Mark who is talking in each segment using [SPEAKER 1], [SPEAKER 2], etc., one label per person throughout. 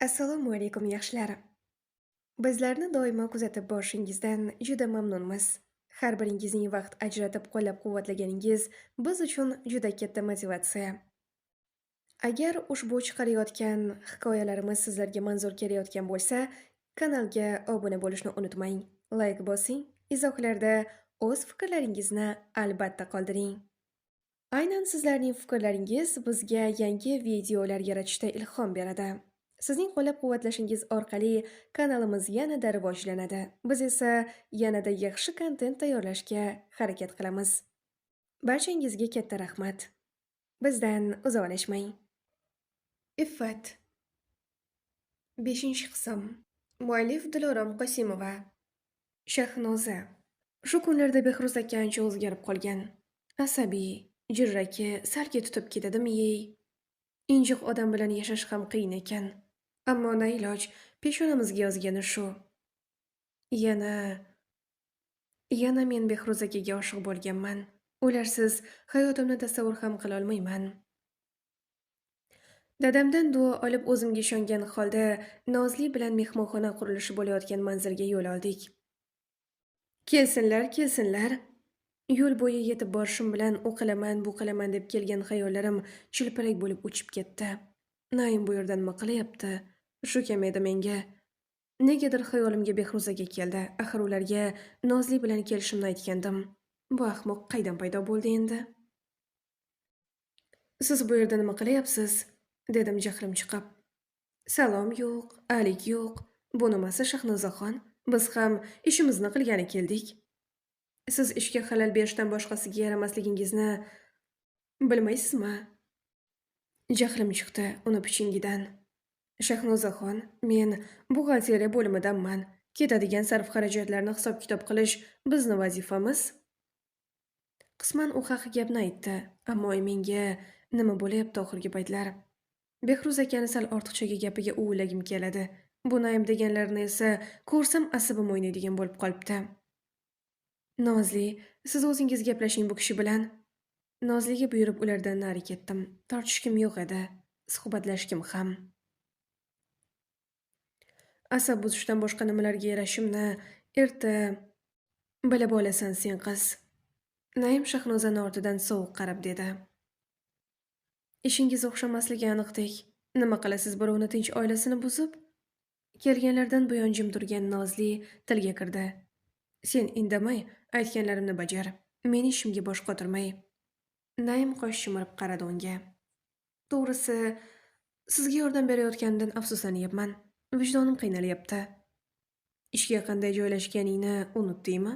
[SPEAKER 1] Assalomu alaykum yaxshilar. Bizlarni doimo kuzatib borishingizdan juda mamnunmiz. Har biringizning vaqt ajratib qo'llab-quvvatlaganingiz biz uchun juda katta motivatsiya. Agar ushbu chiqarayotgan hikoyalarimiz sizlarga manzur kelayotgan bo'lsa, kanalga obuna bo'lishni unutmang. Layk bosing, izohlarda o'z fikrlaringizni albatta qoldiring. Aynan sizlarning fikrlaringiz bizga yangi videolar yaratishda ilhom beradi. Sizning qo'llab-quvvatlashingiz orqali kanalimiz yanada rivojlanadi. Biz esa yanada yaxshi kontent tayyorlashga harakat qilamiz. Barchangizga katta rahmat. Bizdan uzoqlashmang. Iffat. 5-qism. Muallif Dilorom Qosimova. Shahnoza. Shu kunlarda Behruz aka ancha o'zgarib qolgan. Asabiy, jirraki, salga tutib ketadimi ey? Injiq odam bilan yashash ham qiyin ekan. Ammo na iloj, peshonamizga yozgani shu. Yana men Behruz akaga oshiq bo'lganman. Ularsiz hayotimni tasavvur ham qila olmayman. Dadamdan duo olib o'zimga ishongan holda Nozli bilan mehmonxona qurilishi bo'layotgan manzilga yo'l oldik. Kelsinlar, kelsinlar. Yo'l bo'yi yetib borishim bilan u qilaman, bu qilaman deb kelgan xayollarim chilpirak bo'lib uchib ketdi. Naim bu yerda nima qilyapti? Shu kam edi menga. Negadir xayolimga Behruz aka keldi. Axir ularga Nozli bilan kelishimni aytgandim. Bu ahmoq qaydan paydo bo'ldi endi? Siz bu yerda nima qilyapsiz? Dedim jahlim chiqib. Salom yo'q, alik yo'q. Bu nimasi Shahnozaxon? Biz ham ishimizni qilgani keldik. Siz ishga xalal berishdan boshqasiga yaramasligingizni bilmaysizmi? Jahlim chiqdi uni pichingidan. Shahnozaxon, men buxgalteriya bo'limidanman. Ketadigan sarf-xarajatlarni hisob-kitob qilish bizni vazifamiz. Qisman u haq gapni aytdi, ammo menga nima bo'lyapti oxirgi paytlar? Behruz akani sal ortiqchaga gapiga uvillagim keladi. Bu Naim deganlarini esa ko'rsam asabim o'ynaydigan bo'lib qolibdi. Nozli, siz o'zingiz gaplashing bu kishi bilan. Nozliga buyurib ulardan nari ketdim. Tortishkim yo'q edi, suhbatlashkim ham. Asab buzishdan boshqa nimalarga yarashimni erta bilib olasan sen qiz. Naim Shahnozani ortidan sovuq qarab dedi. Ishingiz o'xshamasligi aniqdek. Nima qilasiz birovni tinch oilasini buzib? Kelganlardan buyon jim turgan Nozli tilga kirdi. Sen indamay, aytganlarimni bajar. Meni ishimga bosh qotirmay. Naim qosh chimirib qaradi unga. To'g'risi, sizga yordam berayotganimdan afsuslanyapman. Vijdonim qiynalyapti. Ishga qanday joylashganingni unutdingmi?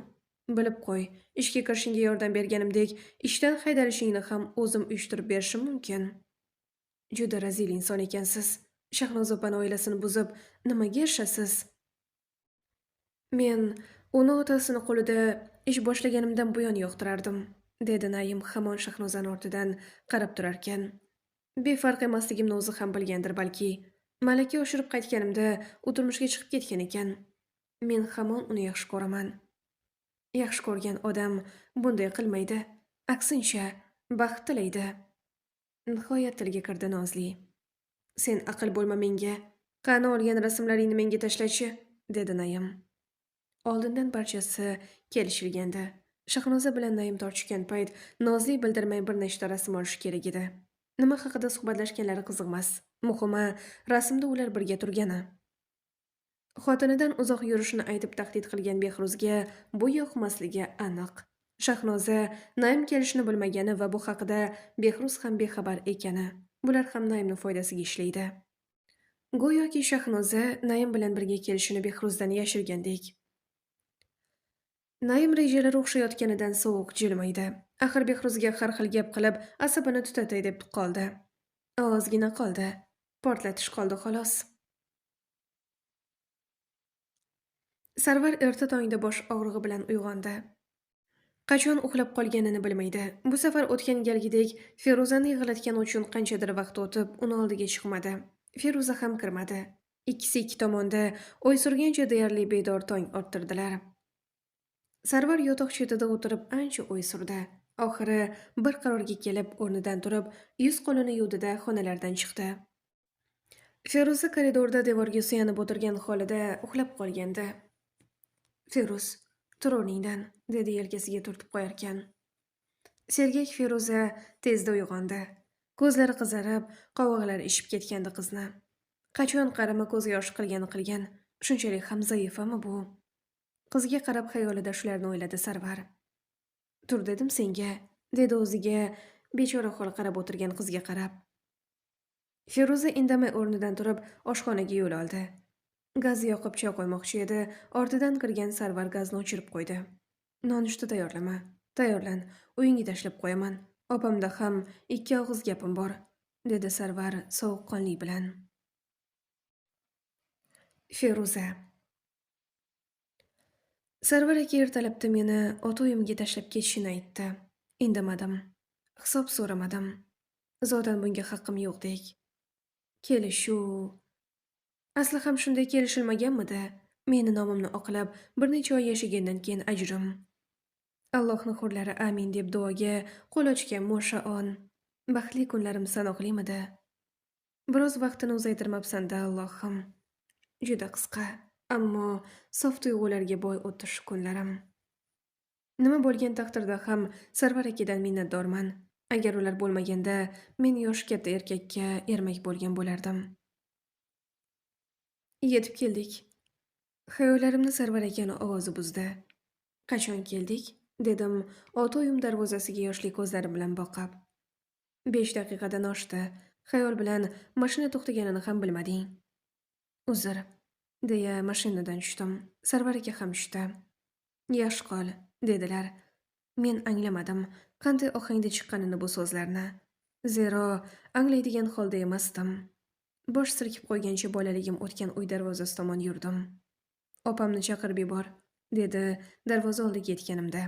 [SPEAKER 1] Bilib qo'y, ishga kirishingga yordam berganimdek, ishdan haydalishingni ham o'zim uyushtirib berishim mumkin. Juda razil inson ekansiz. Shahnoza opani oilasini buzib, nimaga erishasiz? Men uni otasini qo'lida ish boshlaganimdan buyon yoqtirardim, dedi Naim hamon Shahnozani ortidan qarab turarkan. Befarq emasligimni o'zi ham bilgandir balki. Malaka oshirib qaytganimda u turmushga chiqib ketgan ekan. Men hamon uni yaxshi ko'raman. Yaxshi ko'rgan odam bunday qilmaydi. Aksincha, baxt tilaydi. Nihoyat tilga kirdi Nozli. Sen aql bo'lma menga. Qani olgan rasmlaringni menga tashlachi, dedi Naim. Oldindan barchasi kelishilgandi. Shahnoza bilan Naim tortishgan payt Nozli bildirmay bir nechta rasm olishi kerak edi. Nima haqida suhbatlashganlari qiziqmas. Muhimi, rasmda ular birga turgani. Xotinidan uzoq yurishini aytib tahdid qilgan Behruzga bu yoqmasligi aniq. Shahnoza Naim kelishini bilmagani va bu haqida Behruz ham bexabar ekani. Bular ham Naimning foydasiga ishlaydi. Go'yoki Shahnoza Naim bilan birga kelishini Behruzdan yashirgandek. Naim rejalari o'xshayotganidan sovuq jilmaydi. Axir Behruzga har xil gap qilib, asabini tutatay deb qoldi. Ozgina qoldi. Portlatish qoldi xolos. Sarvar erta tongda bosh og'rig'i bilan uyg'ondi. Qachon uxlab qolganini bilmaydi. Bu safar o'tgan galgidek Feruzani yig'latgani uchun qanchadir vaqt o'tib, uni oldiga chiqmadi. Feruza ham kirmadi. Ikkisi ikki tomonda o'y surgancha deyarli bedor tong ottirdilar. Sarvar yotoq chetida o'tirib ancha o'y surdi. Oxiri bir qarorga kelib o'rnidan turib, yuz qo'lini yuvdi-da xonalardan chiqdi. Feruza koridorda devorga suyanib o'tirgan holida uxlab qolgandi. "Feruz, tur o'rningdan", dedi yelkasiga turtib qo'yarkan. Sergak Feruza tezda uyg'ondi. Ko'zlari qizarib, qovog'lari ishib ketgandi qizni. Qachon qarama ko'z yoshi qilgani qilgan, shunchalik ham zaifami bu? Qizga qarab xayolida shularni o'yladi Sarvar. "Tur dedim senga", dedi o'ziga bechora hol qarab o'tirgan qizga qarab. Feruza indamay o'rnidan turib oshxonaga yo'l oldi. Gaz yoqib choy qo'ymoqchi edi, ortidan kirgan Sarvar gazni o'chirib qo'ydi. "Nonushta tayyorlama, tayyorlan, uyingga tashlab qo'yaman. Opamda ham 2 og'iz gapim bor", dedi Sarvar sovuqqonlik bilan. Feruza. Sarvar aka ertalabda meni ota uyimga tashlab ketishini aytdi. Indamadim. Hisob so'ramadim. Zotan bunga haqqim yo'qdek. Kelishuv. Asli ham shunday kelishilmaganmidi? Meni nomimni oqlab, bir necha oy yashagandan keyin ajrim. Allohning hurlari amin deb duoga qo'l ochgan mo'sha on. Baxtli kunlarim sanoqlimidi? Biroz vaqtini uzaytirmabsan-da, Allohim. Juda qisqa, ammo sof tuyg'ularga boy o'tdi shu kunlarim. Nima bo'lgan taqdirda ham Sarvar akadan minnatdorman. Agar ular bo'lmaganda, men yosh katta erkakka ermak bo'lgan bo'lardim. Yetib keldik. Xayollarimni Sarvar akani ovozi buzdi. "Qachon keldik?" dedim ota uyim darvozasiga yoshli ko'zlarim bilan boqib. 5 daqiqadan oshdi. Xayol bilan mashina to'xtaganini ham bilmading. "Uzr", deya mashinadan tushdim. Sarvar aka ham tushdi. "Yaxshi qol", dedilar. Men anglamadim qanday ohangda chiqqanini bu so'zlarni. Zero anglaydigan holda emasdim. Bosh silkib qo'ygancha bolaligim o'tgan uy darvozasi tomon yurdim. "Opamni chaqirib yubor", dedi darvoza oldiga yetganimda.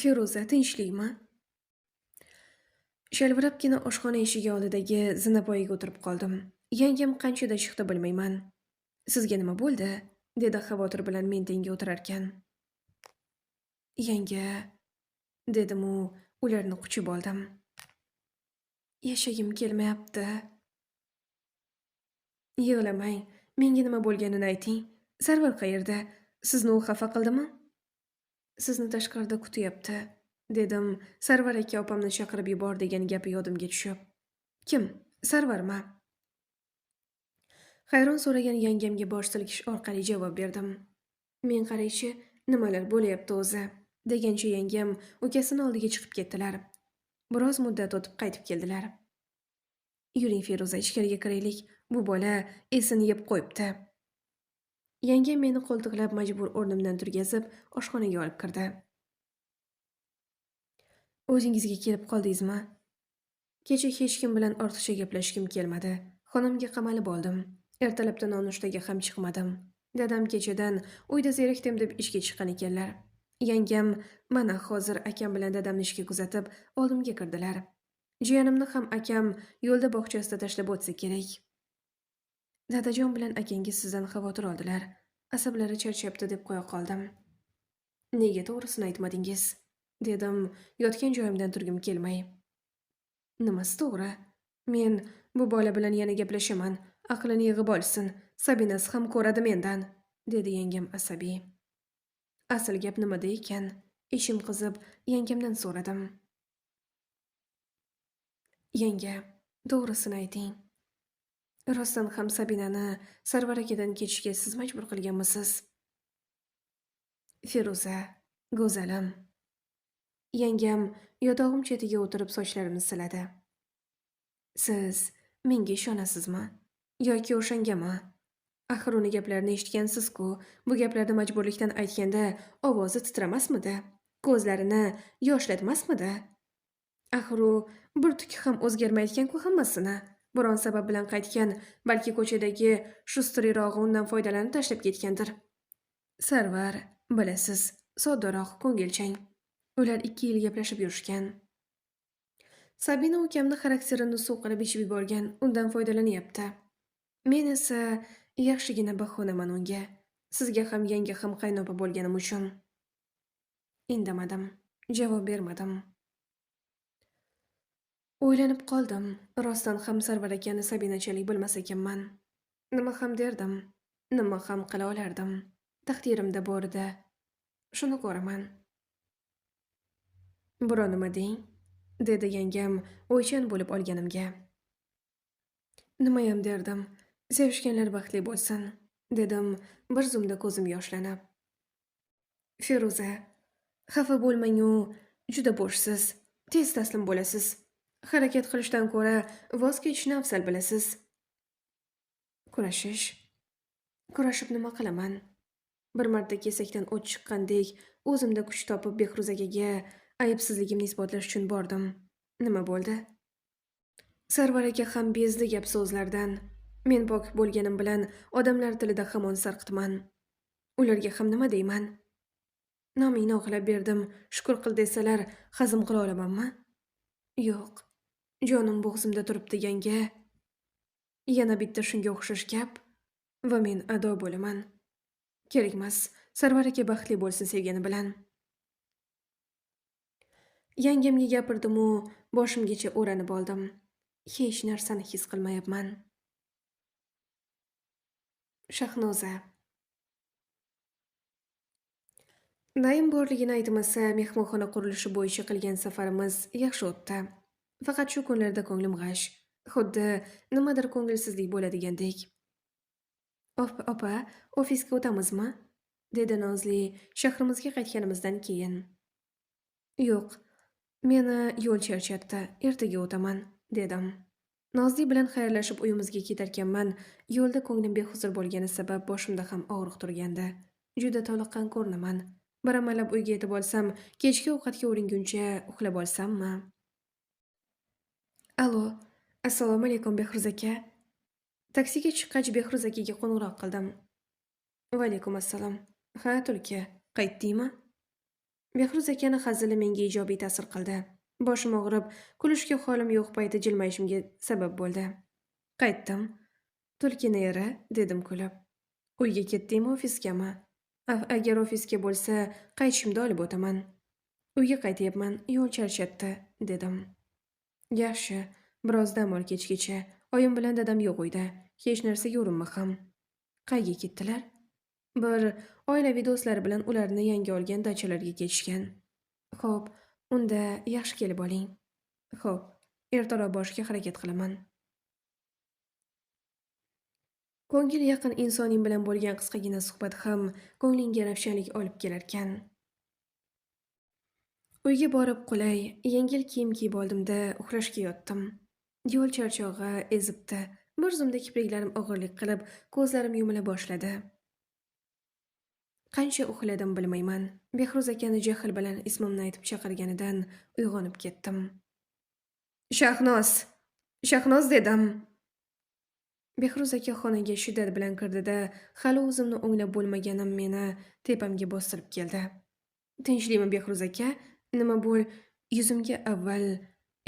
[SPEAKER 1] "Feruza, tinchlikmi?" Shalvirabgina oshxona eshigi oldidagi zinapoyaga o'tirib qoldim. Yangam qanchada chiqdi bilmayman. "Sizga nima bo'ldi?" dedi xavotir bilan men tenga o'tirarkan. "Yanga", dedim u ularni quchib oldim. "Yashagim kelmayapti." "Yig'lamang, menga nima bo'lganini ayting. Sarvar qayerda? Sizni u xafa qildimi?" "Sizni tashqarida kutyapti", dedim Sarvar aka opamni chaqirib yubor degan gapi yodimga tushib. "Kim? Sarvarmi?" Hayron so'ragan yangamga bosh silkish orqali javob berdim. "Men qaraychi, nimalar bo'lyapti o'zi?" degancha yangam ukasini oldiga chiqib ketdilar. Biroz muddat o'tib qaytib keldilar. "Yuring Feruza, ichkariga kiraylik. Bu bola esini yeb qo'yibdi." Yangam meni qo'ltiqlab majbur o'rnimdan turgazib oshxonaga olib kirdi. "O'zingizga kelib qoldingizmi?" Kecha hech kim bilan ortiqcha gaplashgim kelmadi. Xonamga qamalib oldim. Ertalabda nonushtaga ham chiqmadim. Dadam kechadan uyda zerikdim deb ishga chiqqan ekanlar. Yangam mana hozir akam bilan dadamni ishga kuzatib oldimga kirdilar. Jiyanimni ham akam yo'lda bog'chasida tashlab o'tsa kerak. Dadajon bilan akangiz sizdan xavotir oldilar. Asablari charchabdi deb qo'ya qoldim. "Nega to'g'risini aytmadingiz?" dedim yotgan joyimdan turgim kelmay. "Nimasi to'g'ri? Men bu bola bilan yana gaplashaman. Aqlini yig'ib olsin. Sabinasi ham ko'radi mendan", dedi yangam asabiy. Asl gap nimada ekan? Ishim qizib yangamdan so'radim. "Yanga, to'g'risini ayting. Rostdan ham Sabinani Sarvar akadan ketishga siz majbur qilganmisiz?" "Feruza, go'zalim." Yangam yotog'im chetiga o'tirib sochlarimni siladi. "Siz menga ishonasizmi yoki o'shangami? Axir uni gaplarini eshitgansiz-ku. Bu gaplarni majburlikdan aytganda ovozi titramasmidi? Ko'zlarini yoshlatmasmidi? Axir u bir tuk ham o'zgarmayotgan-ku hammasini. Biron sabab bilan qaytgan, balki ko'chadagi shustrirog'i undan foydalanib tashlab ketgandir. Sarvar, bilasiz, soddaroq, ko'ngilchang. Ular 2 yil gaplashib yurishgan. Sabina ukamni xarakterini suv qilib ichib yuborgan, undan foydalanyapti. Men esa yaxshigina bahonaman unga. Sizga ham yanga ham qaynopa bo'lganim uchun. Indamadim, javob bermadim. O'ylanib qoldim. Rostdan ham Sarvar akani Sabinachalik bilmas ekanman. Nima ham derdim, nima ham qila olardim. Taqdirimda borida shuni ko'raman. Biro nima deng? Dedi yangam o'ychan bo'lib olganimga. Nimayam derdim. Sevishganlar baxtli bo'lsin, dedim bir zumda ko'zim yoshlanib. Feruza, xafa bo'lmang-u, juda bo'shsiz, tez taslim bo'lasiz. Harakat qilishdan ko'ra voz kechishni afzal bilasiz. Kurashish. Kurashib nima qilaman? Bir marta kesakdan o't chiqqandek o'zimda kuch topib Behruz akaga aybsizligimni isbotlash uchun bordim. Nima bo'ldi? Sarvar aka ham bezdi gap so'zlardan. Men pok bo'lganim bilan odamlar tilida hamon sarqitman. Ularga ham nima deyman? Nomingni oqlab berdim, shukur qil desalar hazm qila olamanmi? Yo'q. Jonim bo'g'zimda turibdi yanga. Yana bitta shunga o'xshash gap va men ado bo'laman. Kerakmas, Sarvar aka baxtli bo'lsin sevgani bilan. Yangamga gapirdim-u, boshimgacha o'ranib oldim. Hech narsani his qilmayapman. Shahnoza. Naim borligini aytmasa, mehmonxona qurilishi bo'yicha qilgan safarimiz yaxshi o'tdi. Faqat shu kunlarda ko'nglim g'ash, xuddi nimadir ko'ngilsizlik bo'ladigandek. Opa, ofisga o'tamizmi? Dedi Nozli shahrimizga qaytganimizdan keyin. Yo'q, meni yo'l charchatdi, ertaga o'taman, dedim. Nozli bilan xayrlashib uyimizga ketarkanman, yo'lda ko'nglim behuzur bo'lgani sabab boshimda ham og'riq turgandi. Juda toliqqan ko'rinaman. Bir amallab uyga yetib olsam, kechki ovqatga uringuncha uxlab olsammi? Alo, assalomu alaykum Behruz aka. Taksiga chiqqach Behruz akaga qo'ng'iroq qildim. Va alaykum assalom. Ha, Tulki, qaytdingmi? Behruz akani hazili menga ijobiy ta'sir qildi. Boshim og'rib, kulishga holim yo'q payti jilmayishimga sabab bo'ldi. Qaytdim. Tulkini eri, dedim kulib. Uyga ketdingmi, ofisgami? Agar ofisga bo'lsa, qaytishimda olib o'taman. Uyga qaytyapman, yo'l charchatdi, dedim. Yaxshi, biroz dam ol kechgacha. Oyim bilan dadam yo'q uyda. Hech narsaga urinma ham. Qayga ketdilar? Bir oilaviy do'stlari bilan ularni yangi olgan dachalarga ketishgan. Xo'p, unda yaxshi kelib oling. Xo'p, ertaroq borishga harakat qilaman. Ko'ngil yaqin insoning bilan bo'lgan qisqagina suhbat ham ko'nglingga ravshanlik olib kelarkan. Uyga borib qulay, yengil kiyim kiyib oldimda uxlashga yotdim. Yo'l charchog'i ezibdi. Bir zumda kipriklarim og'irlik qilib, ko'zlarim yumila boshladi. Qancha uxladim bilmayman. Behruz akani jahl bilan ismimni aytib chaqirganidan uyg'onib ketdim. Shahnoz! Shahnoz dedim. Behruz aka xonaga shiddat bilan kirdida, hali o'zimni o'nglab bo'lmaganim meni tepamga bostirib keldi. Tinchlikmi Behruz aka? Nima bo'l? Yuzimga avval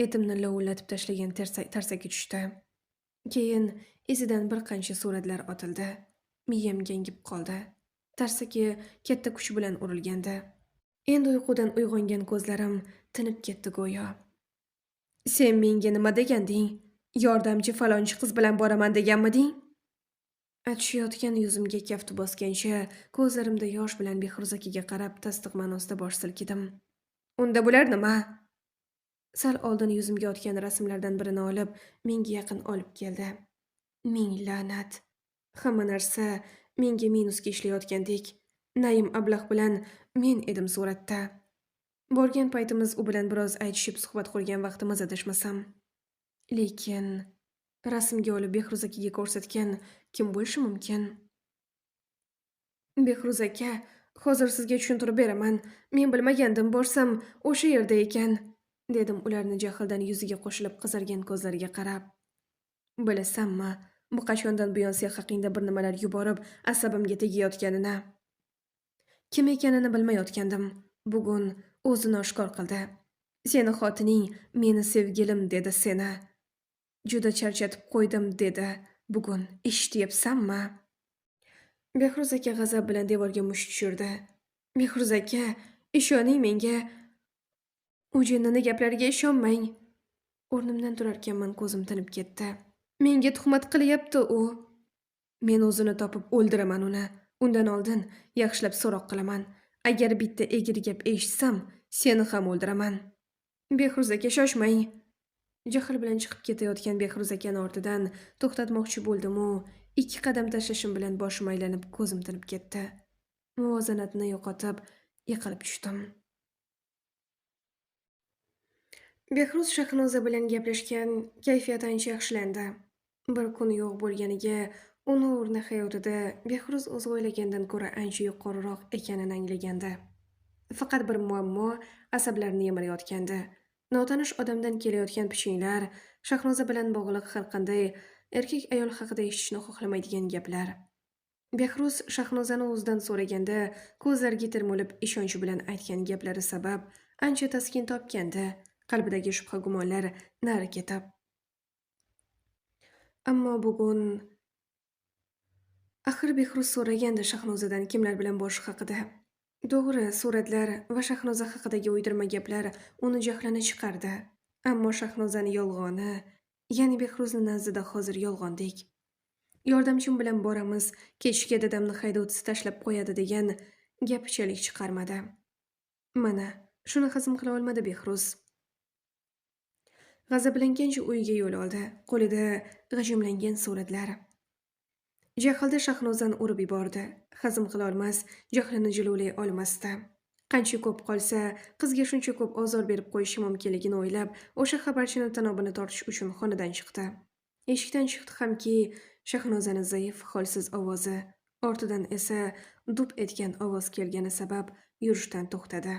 [SPEAKER 1] etimni lovullatib tashlagan tarsaki tushdi. Keyin izidan bir qancha suratlar otildi. Miyam gangib qoldi. Tarsaki katta kuch bilan urilgandi. Endi uyqudan uyg'ongan ko'zlarim tinib ketdi go'yo. Sen menga nima deganding? Yordamchi falonchi qiz bilan boraman deganmiding? Achishayotgan yuzimga kafti bosgancha ko'zlarimda yosh bilan Behruz akaga qarab tasdiq ma'nosida bosh silkidim. Unda bular nima? Sal oldin yuzimga otgan rasmlardan birini olib, menga yaqin olib keldi. Ming la'nat. Hamma narsa menga minusga ishlayotgandek. Naim ablah bilan men edim suratda. Borgan paytimiz u bilan biroz aytishib suhbat qurgan vaqtimiz adashmasam. Lekin rasmga olib Behruz akaga ko'rsatgan kim bo'lishi mumkin? Behruz aka, hozir sizga tushuntirib beraman. Men bilmagandim, borsam o'sha yerda ekan, dedim ularni jahldan yuziga qo'shilib qizargan ko'zlariga qarab. Bilasanmi, bu qachondan buyon sen haqingda bir nimalar yuborib asabimga tegayotganini. Kim ekanini bilmayotgandim. Bugun o'zini oshkor qildi. Seni xotining meni sevgilim dedi seni. Juda charchatib qo'ydim dedi. Bugun eshityapsanmi? Behruz aka g'azab bilan devorga musht tushirdi. Behruz aka, ishoning menga. U jinnini gaplariga ishonmang. O'rnimdan turarkanman, ko'zim tinib ketdi. Menga tuhmat qilyapti u. Men o'zini topib o'ldiraman uni. Undan oldin yaxshilab so'roq qilaman. Agar bitta egri gap eshitsam, seni ham o'ldiraman. Behruz aka, shoshmang. Jahl bilan chiqib ketayotgan Behruz akani ortidan to'xtatmoqchi bo'ldim-u, 2 qadam tashlashim bilan boshim aylanib, ko'zim tinib ketdi. Muvozanatni yo'qotib, yiqilib tushdim. Behruz Shahnoza bilan gaplashgan kayfiyati ancha yaxshilandi. Bir kun yo'q bo'lganiga uni o'rni hayotida Behruz o'zi o'ylagandan ko'ra ancha yuqoriroq ekanini anglagandi. Faqat bir muammo asablarini yemirayotgandi. Notanish odamdan kelayotgan pichinglar, Shahnoza bilan bog'liq har qanday erkak ayol haqida eshitishni xohlamaydigan gaplar. Behruz Shahnozani o'zidan so'raganda ko'zlariga termulib ishonch bilan aytgan gaplari sabab ancha taskin topgandi. Qalbidagi shubha gumonlar nari ketib. Ammo bugun axir Behruz so'ragandi Shahnozadan kimlar bilan borishi haqida. To'g'ri, suratlar va Shahnoza haqidagi uydirma gaplar uni jahlini chiqardi. Ammo Shahnozani yolg'oni, ya'ni Behruzni nazdida hozir yolg'ondek. Yordamchim bilan boramiz, kechga dadamni haydovchisi tashlab qo'yadi degan gapchalik chiqarmadi. Mana, shuni hazm qila olmadi Behruz. G'azablangancha uyiga yo'l oldi. Qo'lida g'ijimlangan suratlar. Jahlda Shahnozani urib yubordi. Hazm qila olmas, jahlini jilovlay olmasdi. Qancha ko'p qolsa, qizga shuncha ko'p ozor berib qo'yishi mumkinligini o'ylab, o'sha xabarchini tanobini tortish uchun xonadan chiqdi. Eshikdan chiqdi hamki, Shahnozani zaif, holsiz ovozi, ortidan esa dup etgan ovoz kelgani sabab yurishdan to'xtadi.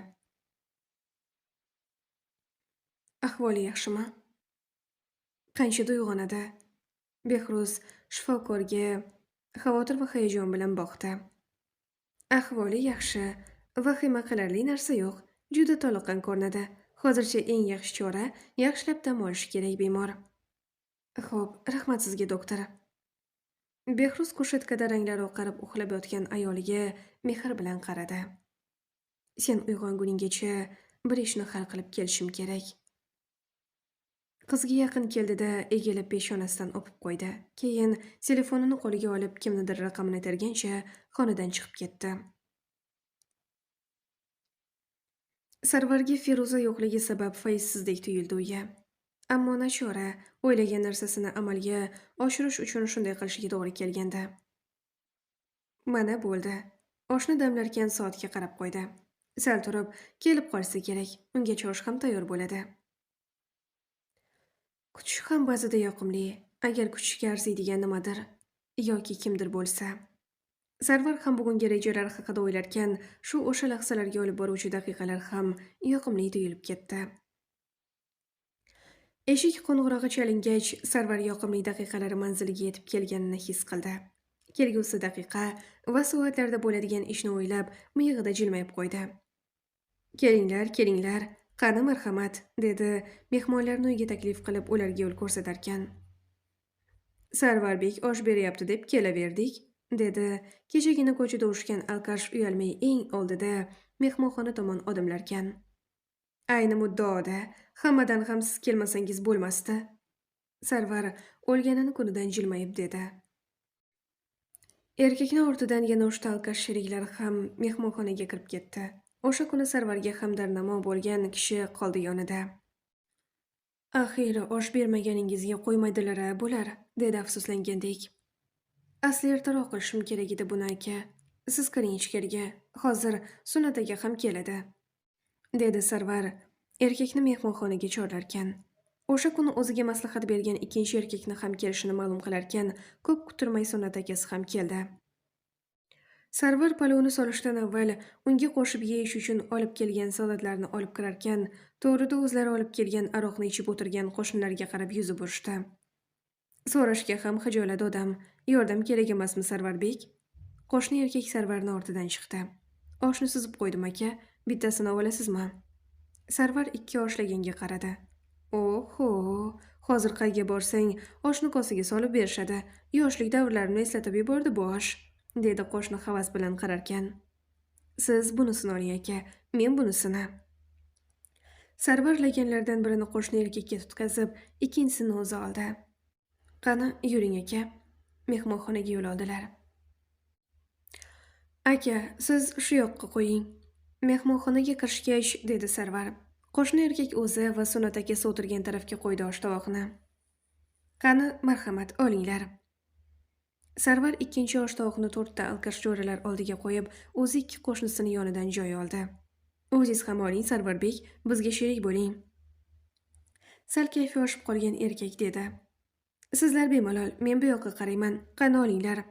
[SPEAKER 1] Ahvoli yaxshimi? Qancha uyg'onadi? Behruz shifokorga xavotir va hayajon bilan boqdi. Ahvoli yaxshi, vahima qilarli narsa yo'q, juda toliqqan ko'rinadi. Hozircha eng yaxshi chora yaxshilab dam olish kerak bemor. Xo'p, rahmat sizga, doktor. Behruz kushetkada ranglari oqarib uxlab yotgan ayoliga mehr bilan qaradi. Sen uyg'onguninggacha bir ishni hal qilib kelishim kerak. Qizga yaqin keldida egilib peshonasidan o'pib qo'ydi. Keyin telefonini qo'liga olib kimnidir raqamini tergancha xonadan chiqib ketdi. Sarvarga Feruza yo'qligi sabab fayzsizdek tuyuldi uyi. Ammo nachora, o'ylagan narsasini amalga oshirish uchun shunday qilishiga to'g'ri kelgandi. Mana bo'ldi. Oshni damlarkan soatga qarab qo'ydi. Sal turib kelib qolsa kerak, ungacha osh ham tayyor bo'ladi. Kutish ham ba'zida yoqimli, agar kutishga arziydigan nimadir yoki kimdir bo'lsa. Sarvar ham bugungi rejalar haqida o'ylarkan, shu o'sha lahzalarga olib boruvchi daqiqalar ham yoqimli tuyulib ketdi. Eshik qo'ng'irog'i chalingach, Sarvar yoqimli daqiqalari manziliga yetib kelganini his qildi. Kelgusi daqiqa va soatlarda bo'ladigan ishni o'ylab, miyig'ida jilmayib qo'ydi. Kelinglar, kelinglar, qani marhamat, dedi mehmonlarni uyga taklif qilib ularga yo'l ko'rsatarkan. Sarvarbek osh beryapti deb kelaverdik, dedi kechagina ko'chada urushgan alkash uyalmay eng oldida mehmonxona tomon odimlarkan. Ayni muddaoda hammadan ham siz kelmasangiz bo'lmasdi. Sarvar o'lganini kunidan jilmayib dedi. Erkakni ortidan yana uchta alkash sheriklari ham mehmonxonaga kirib ketdi. O'sha kuni Sarvarga hamdardnamo bo'lgan kishi qoldi yonida. Axiyri osh bermaganingizga qo'ymaydilar-a bular, dedi afsuslangandek. Asli ertaroq qilishim kerak edi buni aka. Siz kiring ichkariga, hozir Sunnat aka ham keladi, dedi Sarvar erkakni mehmonxonaga chorlarkan. O'sha kuni o'ziga maslahat bergan ikkinchi erkakni ham kelishini ma'lum qilarkan, ko'p kuttirmay Sunnat akasi ham keldi. Sarvar palovni solishdan avval unga qo'shib yeyish uchun olib kelgan salatlarni olib kirarkan, to'g'rida o'zlari olib kelgan aroqni ichib o'tirgan qo'shnilarga qarab yuzi burishdi. So'rashga ham xijolat odam, yordam kerak emasmi Sarvarbek? Qo'shni erkak Sarvarni ortidan chiqdi. Oshni suzib qo'ydim aka, bittasini olasizmi? Sarvar ikki oshlaganga qaradi. Oho, hozir qayga borsang, oshni kosaga solib berishadi. Yoshlik davrlarimni eslatib yubordi bu osh, dedi qo'shni havas bilan qararkan. Siz bunisini oling aka, men bunisini. Sarvar laganlardan birini qo'shni erkakka tutqazib, ikkinchisini o'zi oldi. Qani, yuring aka. Mehmonxonaga yo'l oldilar. Aka, siz shu yoqqa qo'ying. Mehmonxonaga kirishgach, dedi Sarvar. Qo'shni erkak o'zi va Sunnat akasi o'tirgan tarafga qo'ydi osh tovoqni. Qani, marhamat, olinglar. Sarvar ikkinchi osh tovoqni to'rtta alkash jo'ralar oldiga qo'yib, o'zi ikki qo'shnisini yonidan joy oldi. O'zingiz ham oling, Sarvarbek, bizga sherik bo'ling. Sal kayfi oshib qolgan erkak dedi. Sizlar bemalol, men bu yoqqa qarayman. Qani olinglar.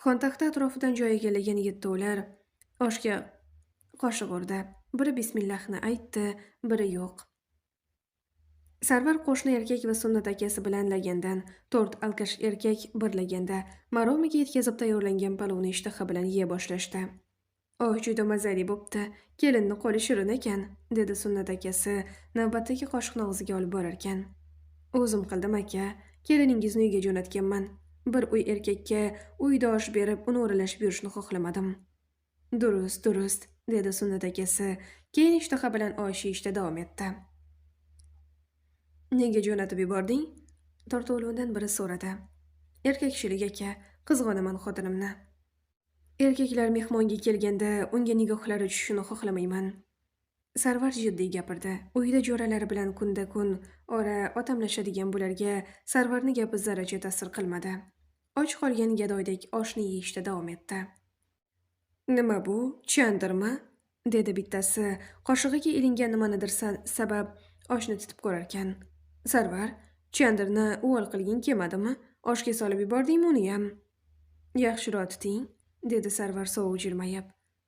[SPEAKER 1] Xontaxta atrofidan joy egallagan yettovlar oshga qoshiq urdi. Biri bismillahni aytdi, biri yo'q. Sarvar qo'shni erkak va Sunnat akasi bilan lagandan, to'rt alkash erkak bir laganda maromiga yetkazib tayyorlangan palovni ishtaha bilan yeya boshlashdi. "Oy, juda mazali bo'pti. Kelinni qo'li shirin ekan", dedi Sunnat akasi navbatdagi qoshiqni og'ziga olib borarkan. "O'zim qildim aka. Keliningizni uyga jo'natganman. Bir uy erkakka uyda osh berib, uni o'ralashib yurishni xohlamadim." "Durust, durust", dedi Sunnat akasi. Keyin ishtaha bilan osh yeyishda davom etdi. "Nega jo'natib yubording?" Tortuvlardan biri so'radi. "Erkak kishilik aka, qizg'onaman xotinimni. Erkaklar mehmonga kelganda unga nigohlari tushishini xohlamayman." Sarvar jiddiy gapirdi. Uyda jo'ralari bilan kunda-kun ora otamlashadigan bularga Sarvarni gapi zarracha ta'sir qilmadi. Och qolgan gadoydek oshni yeyishda davom etdi. "Nima bu? Chandirmi?" dedi bittasi, qoshig'iga ilingan nimanidir sabab oshni titib ko'rarkan. "Sarvar, chandirni uvol qilging kelmadimi? Oshga solib yubordingmi uniyam?" "Yaxshiroq tuting", dedi Sarvar sovuq jilmayib.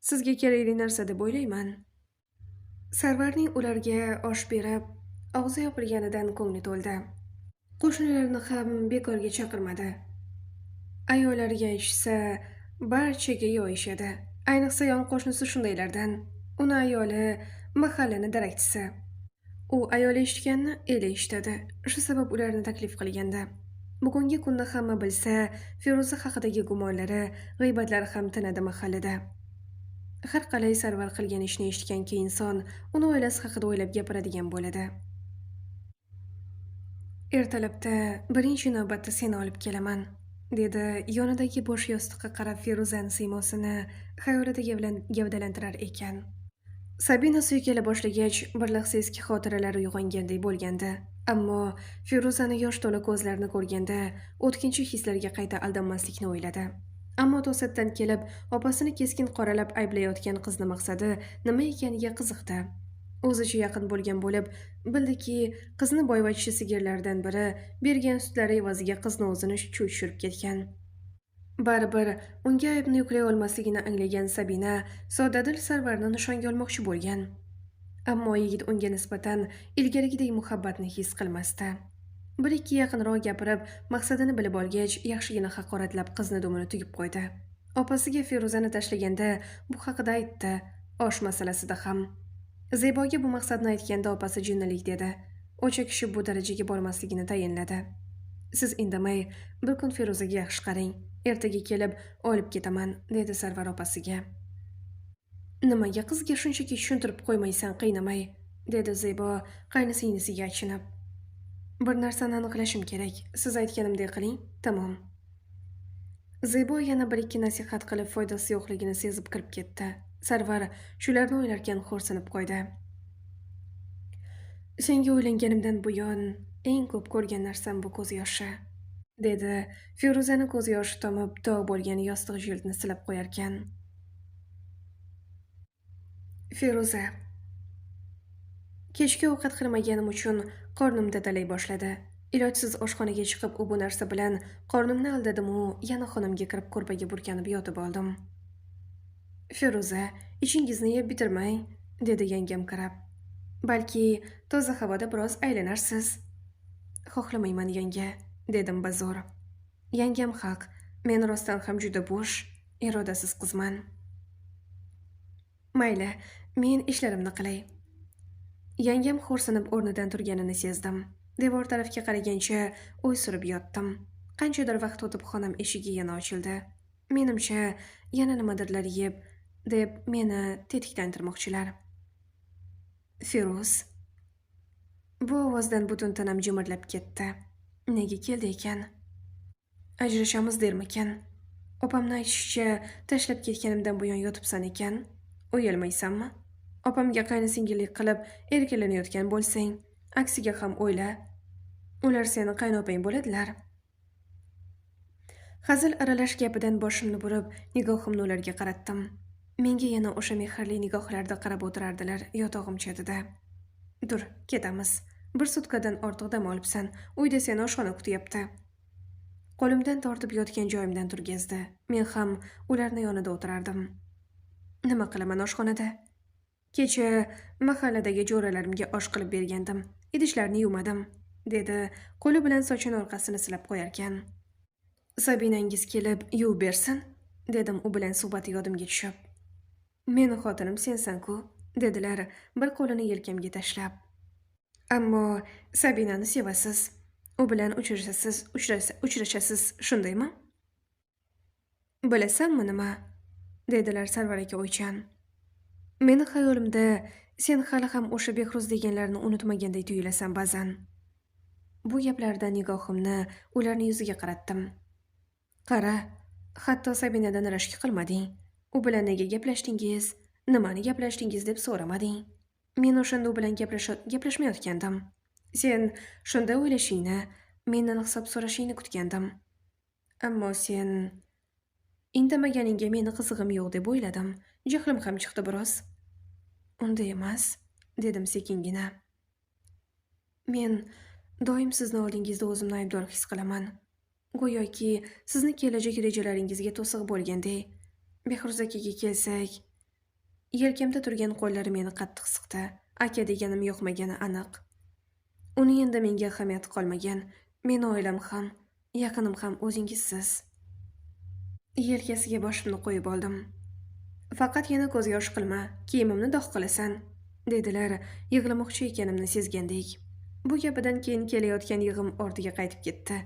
[SPEAKER 1] "Sizga kerakli narsa deb o'ylayman." Sarvarning ularga osh berib, og'zi yopilganidan ko'ngli to'ldi. Qo'shnilarni ham bekorga chaqirmadi. Ayollarga aytishsa, barchaga yoyishadi. Ayniqsa yon qo'shnisi shundaylardan. Uni ayoli mahallani darakchisi. U ayoli eshitganni eli eshitadi. Shu sabab ularni taklif qilgandi. Bugungi kunda hamma bilsa, Feruza haqidagi gumonlari, g'iybatlari ham tinadi mahallada. Har qalay Sarvar qilgan ishni eshitgan inson uni oilasi haqida o'ylab gapiradigan bo'ladi. "Ertalabda birinchi navbatda seni olib kelaman", dedi yonidagi bo'sh yostiqqa qarab Feruzani siymosini xayolida gavdalantirar ekan. Sabina suykala boshlagach, bir lahza eski xotiralari uyg'ongandek bo'lgandi. Ammo Feruzani yosh to'la ko'zlarini ko'rganda o'tkinchi hislarga qayta aldanmaslikni o'yladi. Ammo to'satdan kelib opasini keskin qoralab ayblayotgan qizni maqsadi nima ekaniga qiziqdi. O'zicha yaqin bo'lgan bo'lib, bildiki, qizni boyvachcha sigirlaridan biri bergan sutlari evaziga qizni o'zini chuv tushirib ketgan. Baribir unga aybni yuklay olmasligini anglagan Sabina soddadil Sarvarni nishonga olmoqchi bo'lgan. Ammo yigit unga nisbatan ilgarigidek muhabbatni his qilmasdi. Bir ikki yaqinroq gapirib, maqsadini bilib olgach, yaxshigina haqoratlab qizni dumini tugib qo'ydi. Opasiga Feruzani tashlaganda bu haqida aytdi, osh masalasida ham. Zeboga bu maqsadni aytganda opasi jinnilik dedi. O'sha kishi bu darajaga bormasligini tayinladi. "Siz indamay, bir kun Feruzaga yaxshi qarang. Ertaga kelib olib ketaman", dedi Sarvar opasiga. "Nimaga qizga shunchaki tushuntirib qo'ymaysan, qiynamay?" dedi Zebo qaynisinglisiga achinib. "Bir narsani aniqlashim kerak. Siz aytganimdek qiling, tamom." Zebo yana bir ikki nasihat qilib foydasi yo'qligini sezib kirib ketdi. Sarvar shularni o'ylarkan xo'rsinib qo'ydi. "Senga uylanganimdan buyon eng ko'p ko'rgan narsam bu ko'z yoshi", dedi Feruzani ko'z yoshi tomib dog' bo'lgan yostiq jildini silab qo'yarkan. Feruza. Kechki ovqat qilmaganim uchun qornim tatalay boshladi. Ilojsiz oshxonaga chiqib u bu narsa bilan qornimni aldadim-u, yana xonamga kirib ko'rpaga burkanib yotib oldim. "Feruza, ichingizni yeb bitirmang", dedi yangam qarab. "Balki toza havoda biroz aylanarsiz." "Xohlamayman yanga", dedim bazo'r. Yangam haq, men rostdan ham juda bo'sh, irodasiz qizman. Mayli, men ishlarimni qilay. Yangam xo'rsinib o'rnidan turganini sezdim. Devor tarafga qaragancha o'y surib yotdim. Qanchadir vaqt o'tib xonam eshigi yana ochildi. Menimcha, yana nimadirlar yeb, deb meni tetiklantirmoqchilar. Feruz. Bu ovozdan butun tanam jimirlab ketdi. Nega keldi ekan? Ajrashamiz dermikan? Opamni aytishicha, tashlab ketganimdan buyon yotibsan ekan. Uyalmaysanmi? Opamga qaynisingillik qilib erkalanayotgan bo'lsang, aksiga ham o'yla. Ular seni qaynopang bo'ladilar. Hazil aralash gapidan boshimni burib, nigohimni ularga qaratdim. Menga yana o'sha mehrli nigohlarda qarab o'tirardilar yotog'im chetida. Dur, ketamiz. Bir sutkadan ortiq dam olibsan. Uyda seni oshxona kutyapti. Qo'limdan tortib yotgan joyimdan turgazdi. Men ham ularni yonida o'tirardim. Nima qilaman oshxonada? Kecha mahalladagi jo'ralarimga osh qilib bergandim. Idishlarni yuvmadim, dedi qo'li bilan sochini orqasini silab qo'yarkan. Sabinangiz kelib yuvib bersin, dedim u bilan suhbati yodimga tushib. Meni xotinim sensan-ku, dedilar bir qo'lini yelkamga tashlab. Ammo Sabinani sevasiz. U bilan uchrashasiz, shundaymi? Bilasanmi nima? Dedilar Sarvar aka o'ychan. Meni xayolimda sen hali ham o'sha Behruz deganlarni unutmaganday tuyulasan ba'zan. Bu gaplardan nigohimni ularning yuziga qaratdim. Qara, hatto Sabinadan rashk qilmading. U bilan nega gaplashdingiz, nimani gaplashdingiz deb so'ramading. Men o'shanda u bilan gaplashmayotgandim. Sen shunda o'ylashingni, mendan hisob so'rashingni kutgandim. Ammo sen indamaganingga meni qizig'im yo'q deb o'yladim. Jahlim ham chiqdi biroz. Unda emas, dedim sekingina. Men doim sizni oldingizda o'zimni aybdor his qilaman. Go'yoki sizni kelajak rejalaringizga to'siq bo'lganday. Behruz akaga kelsak, yelkamda turgan qo'llari meni qattiq siqdi. Aka deganim yoqmagani aniq. Uni endi menga ahamiyati qolmagan. Meni oilam ham, yaqinim ham o'zingizsiz. Yelkasiga boshimni qo'yib oldim. Faqat yana ko'z yosh qilma, kiyimimni dog' qilasan, dedilar yig'lamoqchi ekanimni sezgandek. Bu gapidan keyin kelayotgan yig'im ortiga qaytib ketdi.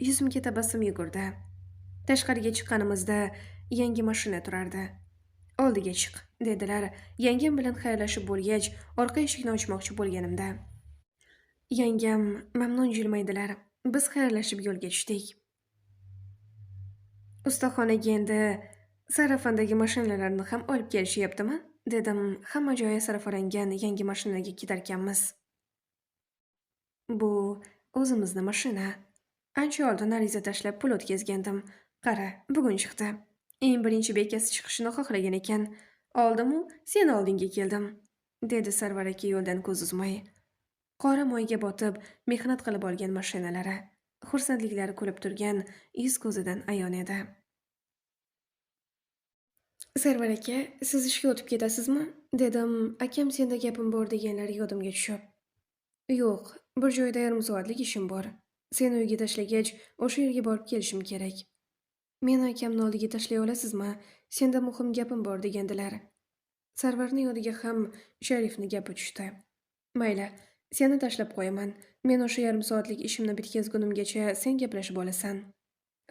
[SPEAKER 1] Yuzimga tabassum yugurdi. Tashqariga chiqqanimizda yangi mashina turardi. Oldiga chiq, dedilar. Yangam bilan xayrlashib bo'lgach, orqa eshikni ochmoqchi bo'lganimda. Yangam mamnun jilmaydilar. Biz xayrlashib yo'lga tushdik. Ustaxonaga endi sarafandagi mashinalarni ham olib kelishyaptimi? Dedim, hamma joyi sarafalangan yangi mashinaga ketarkanmiz. Bu o'zimizni mashina. Ancha oldin ariza tashlab pul o'tkazgandim. Qara, bugun chiqdi. Eng birinchi bekasi chiqishini xohlagan ekan. Oldimu, sen oldinga keldim, dedi Sarvar aka yo'ldan ko'z uzmay. Qora moyga botib, mehnat qilib olgan mashinalari, xursandliklari kulib turgan yuz ko'zidan ayon edi. Sarvar aka, siz ishga o'tib ketasizmi? Dedim, akam senda gapim bor deganlari yodimga tushib. Yo'q, bir joyda yarim soatlik ishim bor. Seni uyga tashlagach, o'sha yerga borib kelishim kerak. Meni akamni oldiga tashlay olasizmi? Senda muhim gapim bor degandilar. Sarvarning yodiga ham Sharifni gapi tushdi. Mayli, seni tashlab qo'yaman. Men o'sha yarim soatlik ishimni bitkazgunimgacha sen gaplashib olasan.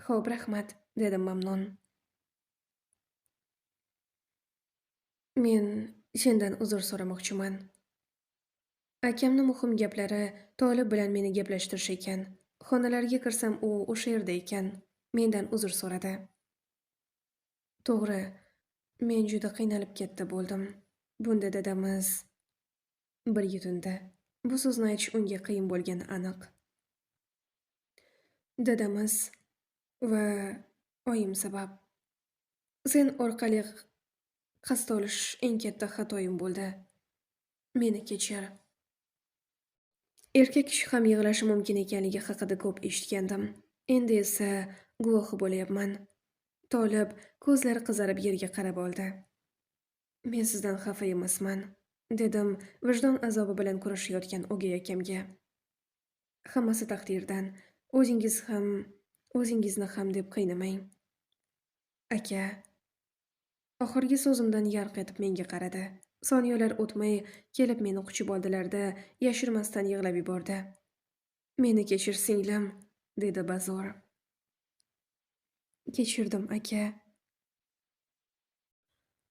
[SPEAKER 1] Xo'p, rahmat, dedim mamnun. Men sendan uzr so'ramoqchiman. Akamni muhim gaplari Tolib bilan meni gaplashtirish ekan. Xonalarga kirsam u o'sha yerda ekan. Mendan uzr so'radi. To'g'ri, men juda qiynalib katta bo'ldim. Bunda dadamiz bir yutindi. Bu so'zni aytish unga qiyin bo'lgani aniq. Dadamiz va oyim sabab. Sen orqali qasd olish eng katta xatoyim bo'ldi. Meni kechir. Erkak kishi ham yig'lashi mumkin ekanligi haqida ko'p eshitgandim. Endi esa guvohi bo'layapman. Tolib ko'zlari qizarib yerga qarab oldi. Men sizdan xafa emasman, dedim vijdon azobi bilan kurashayotgan o'gay akamga. Hammasi taqdirdan. O'zingiz ham, o'zingizni ham deb qiynamang. Aka, oxirgi so'zimdan yarq etib menga qaradi. Soniyalar o'tmay kelib meni quchib oldilar-da, yashirmasdan yig'lab yubordi. Meni kechir singlim, dedi bazo'r. Kechirdim aka.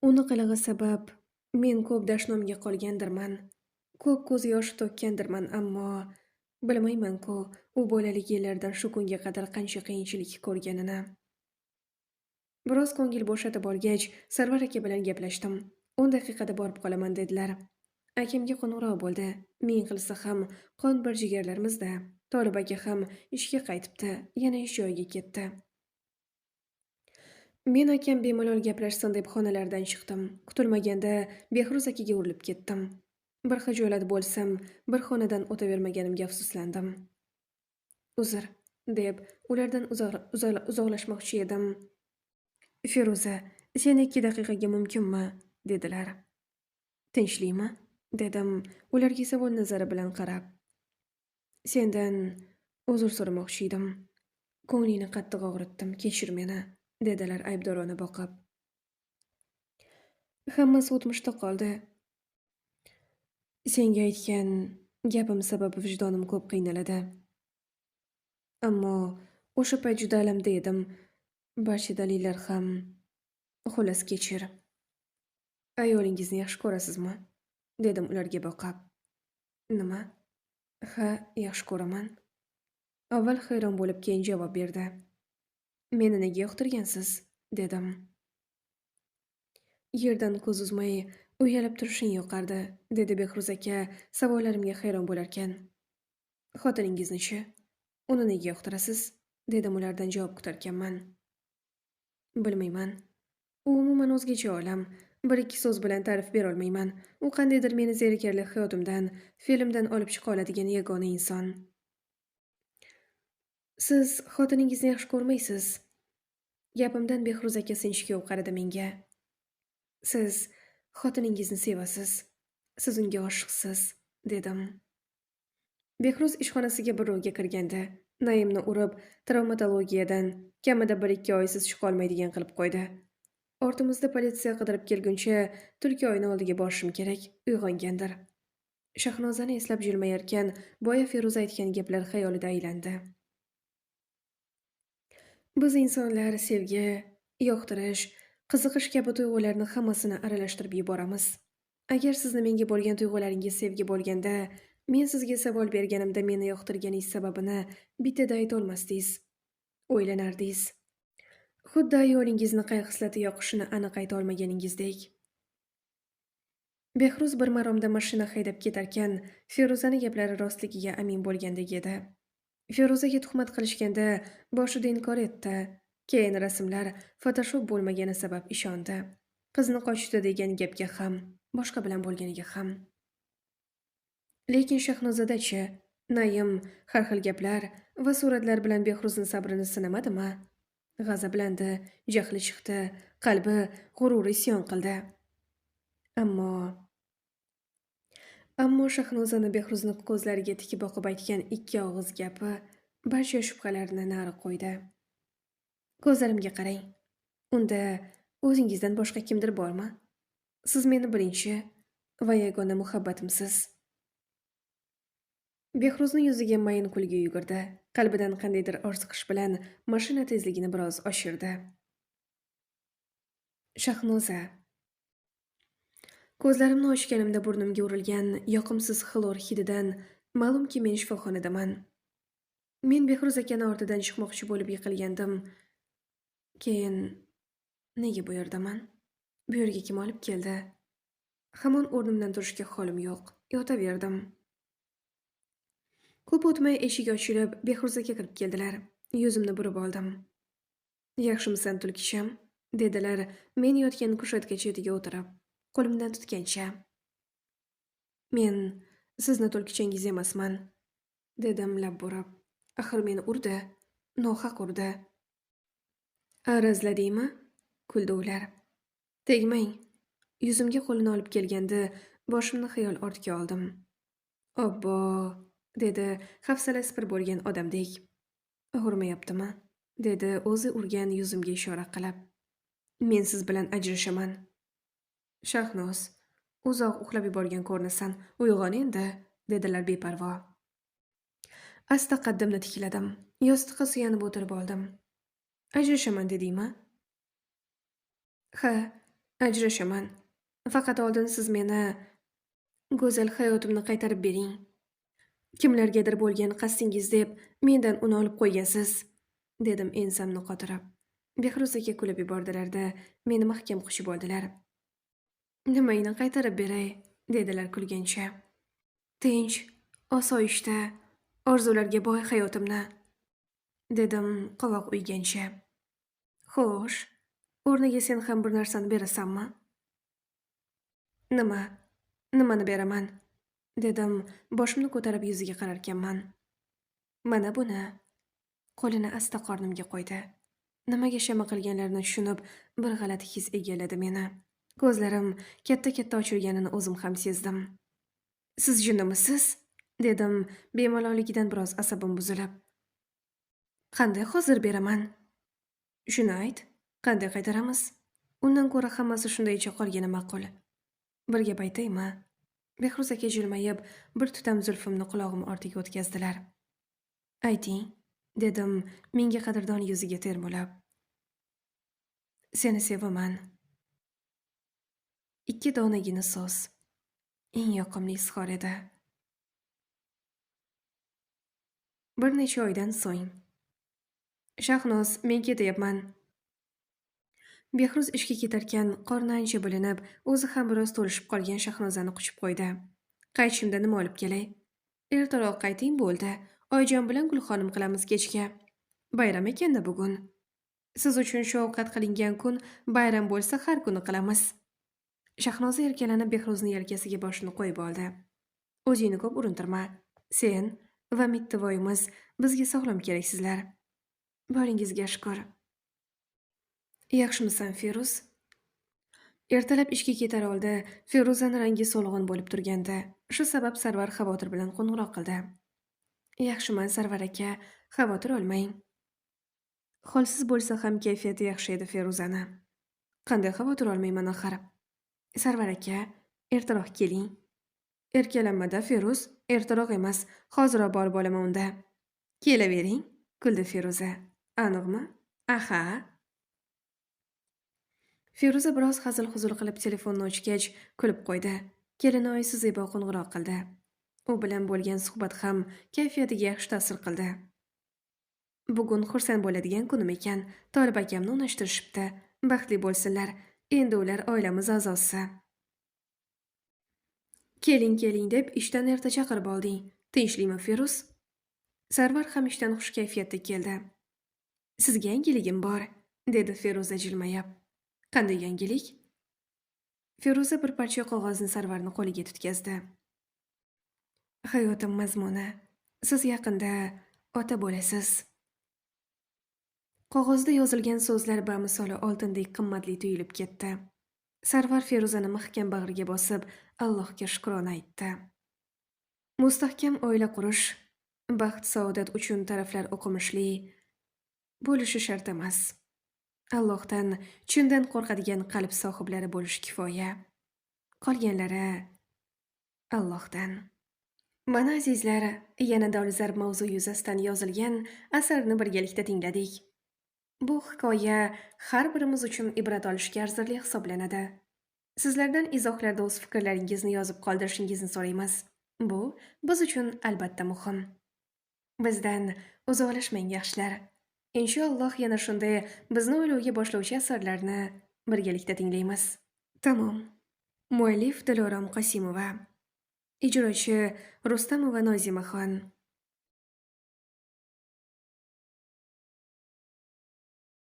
[SPEAKER 1] Uni qilig'i sabab men ko'p dashnomga qolgandirman. Ko'p ko'z yosh to'kkandirman, ammo bilmayman-ku u bolalik yillaridan shu kunga qadar qancha qiyinchilik ko'rganini. Biroz ko'ngil bo'shatib olgach, Sarvar aka bilan gaplashdim. 10 daqiqada borib qolaman dedilar. Akamga qo'ng'iroq bo'ldi. Ming qilsa ham qon bir jigarlarimizda. Tolib aka ham ishga qaytibdi, yana ish joyiga ketdi. Men akam bemalol gaplashsin deb xonalardan chiqdim. Kutilmaganda Behruz akaga urilib ketdim. Bir xijolat bo'lsam, bir xonadan o'tavermaganimga afsuslandim. Uzr, deb ulardan uzoqlashmoqchi edim. Feruza, sen 2 daqiqaga mumkinmi? Dedilar. Tinchlikmi? Dedim, ularga savol nazari bilan qarab. Sendan uzr so'ramoqchi edim. Ko'nglingni qattiq og'ritdim, kechir meni, dedilar aybdorona boqib. Hammasi o'tmishda qoldi. Senga aytgan gapim sababi vijdonim ko'p qiynaladi. Ammo o'sha payt juda alamda edim. Barcha dalillar ham, xullas kechir. Ayolingizni yaxshi ko'rasizmi? Dedim ularga boqib. Nima? Ha, yaxshi ko'raman. Avval hayron bo'lib, keyin javob berdi. Meni nega yoqtirgansiz? Dedim. Yerdan ko'z uzmay uyalib turishing yoqardi, dedi Behruz aka savollarimga hayron bo'larkan. Xotiningizni-chi? Uni nega yoqtirasiz? Dedim ulardan javob kutarkanman. Bilmayman. U umuman o'zgacha olam. 1-2 so'z bilan ta'rif bera olmayman. U qandaydir meni zerikarli hayotimdan, filmdan olib chiqa oladigan yagona inson. Siz xotiningizni yaxshi ko'rmaysiz. Gapimdan Behruz aka sinchkov qaradi menga. Siz xotiningizni sevasiz. Siz unga oshiqsiz, dedim. Behruz ishxonasiga birovga kirganda Naimni urib, travmatologiyadan kamida 1-2 oysiz chiqa olmaydigan qilib qo'ydi. Ortimizda politsiya qidirib kelguncha tulki oyni oldiga borishim kerak, uyg'ongandir. Shahnozani eslab jilmayarkan, boya Feruza aytgan gaplar xayolida aylandi. Biz insonlar sevgi, yoqtirish, qiziqish kabi tuyg'ularni hammasini aralashtirib yuboramiz. Agar sizni menga bo'lgan tuyg'ularingiz sevgi bo'lganda, men sizga savol berganimda meni yoqtirganingiz sababini bittada aytolmasdingiz, o'ylanardingiz. Xuddi ayolingizni qay xislati yoqishini aniq ayta olmaganingizdek. Behruz bir maromda mashina haydab ketarkan, Feruzani gaplari rostligiga amin bo'lgandek edi. Feruzaga tuhmat qilishganda boshida inkor etdi. Keyin rasmlar Photoshop bo'lmagani sabab ishondi. Qizni qochdi degan gapga ham, boshqa bilan bo'lganiga ham. Lekin Shahnozada-chi, Naim har xil gaplar va suratlar bilan Behruzni sabrini sinamadimi? G'azablandi, jahli chiqdi, qalbi g'ururi isyon qildi. Ammo Shahnozani Behruzni ko'zlariga tikib boqib aytgan 2 og'iz gapi barcha shubhalarni nari qo'ydi. Ko'zlarimga qarang. Unda o'zingizdan boshqa kimdir bormi? Siz meni birinchi va yagona muhabbatimsiz. Behruzning yuziga mayin kulgi yugurdi. Qalbidan qandaydir orziqish bilan mashina tezligini biroz oshirdi. Shahnoza. Ko'zlarimni ochganimda burnimga urilgan yoqimsiz xlor hididan ma'lumki men shifoxonadaman. Men Behruz akani ortidan chiqmoqchi bo'lib yiqilgandim. Keyin nega bu yerdaman? Bu yerga kim olib keldi? Hamon o'rnimdan turishga holim yo'q. Yotaverdim. Ko'p o'tmay eshik ochilib, Behruz aka kirib keldilar. Yuzimni burib oldim. Yaxshimisan, tulkicham? Dedilar men yotgan kushetka chetiga o'tirib, qo'limdan tutgancha. Men sizni tulkichangiz emasman, dedim lab burib. Axir meni urdi, nohaq urdi. Arazladingmi? Kuldi ular. Tegmang. Yuzimga qo'lini olib kelganda boshimni xayol ortga oldim. Obbo, dedi hafsalasi pir bo'lgan odamdek. Og'rimayaptimi? Dedi o'zi urgan yuzimga ishora qilib. Men siz bilan ajrashaman. Shahnoz, uzoq uxlab yuborgan ko'rinasan, uyg'on endi, dedilar beparvo. Asta qaddimni tikladim. Yostiqqa suyanib o'tirib oldim. Ajrashaman dedingmi? Ha, ajrashaman. Faqat oldin siz meni Go'zal hayotimni qaytarib bering. Kimlargadir bo'lgan qasdingiz deb mendan uni olib qo'ygansiz, dedim ensamni qotirib. Behruz aka kulib yubordilar-da, meni mahkam quchib oldilar. Nimangni qaytarib beray, dedilar kulgancha. Tinch, osoyishta, orzularga boy hayotimni, dedim qovoq uygancha. Xo'sh, o'rniga sen ham bir narsani berasanmi? Nima? Nimani beraman? Dedim, boshimni ko'tarib yuziga qararkanman. Mana buni. Qo'lini asta qornimga qo'ydi. Nimaga shama qilganlarini tushunib, bir g'alati his egalladi meni. Ko'zlarim katta-katta ochilganini o'zim ham sezdim. Siz jinnimisiz? Dedim, bemalolligidan biroz asabim buzilib. Qanday hozir beraman? Shuni ayt, qanday qaytaramiz? Undan ko'ra hammasi shundaycha qolgani ma'qul. Bir gap aytaymi? Behruz aka jilmayib, bir tutam zulfimni qulog'im ortiga o'tkazdilar. Ayting, dedim menga qadrdon yuziga termulib. Seni sevaman. Ikki donagina so'z. Eng yoqimli izhor edi. Bir necha oydan so'ng. Shahnoz, men ketyapman. Behruz ishga ketarkan qorni ancha bilinib, o'zi ham biroz to'lishib qolgan Shahnozani quchib qo'ydi. Qaytishimda nima olib kelay? Ertaroq qayting bo'ldi. Oyjon bilan Gulxonim qilamiz kechga. Bayram ekanda bugun. Siz uchun shu ovqat qilingan kun bayram bo'lsa har kuni qilamiz. Shahnoza erkalanib Behruzni yelkasiga boshini qo'yib oldi. O'zingni ko'p urintirma. Sen va Mittivoyimiz bizga sog'lom keraksizlar. Boringizga shukr. Yaxshimisan, Feruz? Ertalab ishga ketar oldi, Feruzani rangi so'lg'in bo'lib turgandi. Shu sabab Sarvar xavotir bilan qo'ng'iroq qildi. Yaxshiman, Sarvar aka, xavotir olmang. Holsiz bo'lsa ham kayfiyati yaxshi edi Feruzani. Qanday xavotir olmayman axir? Sarvar aka, ertaroq keling. Erkalanmada, Feruz, ertaroq emas, hoziroq borib olaman unda. Kelavering, kuldi Feruza. Aniqmi? Aha. Feruza biroz hazil-huzul qilib telefonni ochgach, kulib qo'ydi. Kelinoyisi Zebo qo'ng'iroq qildi. U bilan bo'lgan suhbat ham kayfiyatiga yaxshi ta'sir qildi. Bugun xursand bo'ladigan kunim ekan. Tolib akamni unashtirishibdi. Baxtli bo'lsinlar. Endi ular oilamiz a'zosi. Keling, keling deb ishdan erta chaqirib olding. Tinchlikmi, Feruz? Sarvar ham ishdan xush kayfiyatda keldi. Sizga yangiligim bor, dedi Feruza jilmayib. Qanday yangilik? Feruza bir parcha qog'ozni Sarvarni qo'liga tutkazdi. Hayotim mazmuni. Siz yaqinda ota bo'lasiz. Qog'ozda yozilgan so'zlar bamisoli oltindek qimmatli tuyulib ketdi. Sarvar Feruzani mahkam bag'riga bosib, Allohga shukrona aytdi. Mustahkam oila qurish, baxt saodat uchun taraflar o'qimishli bo'lishi shart emas. Allohdan chindan qo'rqadigan qalb sohiblari bo'lishi kifoya. Qolganlari Allohdan. Mana azizlar, yana dolzarb mavzu yuzasidan yozilgan asarni birgalikda tingladik. Bu hikoya har birimiz uchun ibrat olishga arzirli hisoblanadi. Sizlardan izohlarda o'z fikrlaringizni yozib qoldirishingizni so'raymiz. Bu biz uchun albatta muhim. Bizdan uzoqlashmang yaxshilar. Inshaalloh yana shunday bizni o'ylovga boshlovchi asarlarni birgalikda tinglaymiz. Tamom. Muallif Dilorom Qosimova. Ijrochi Rustamova Nozimaxon.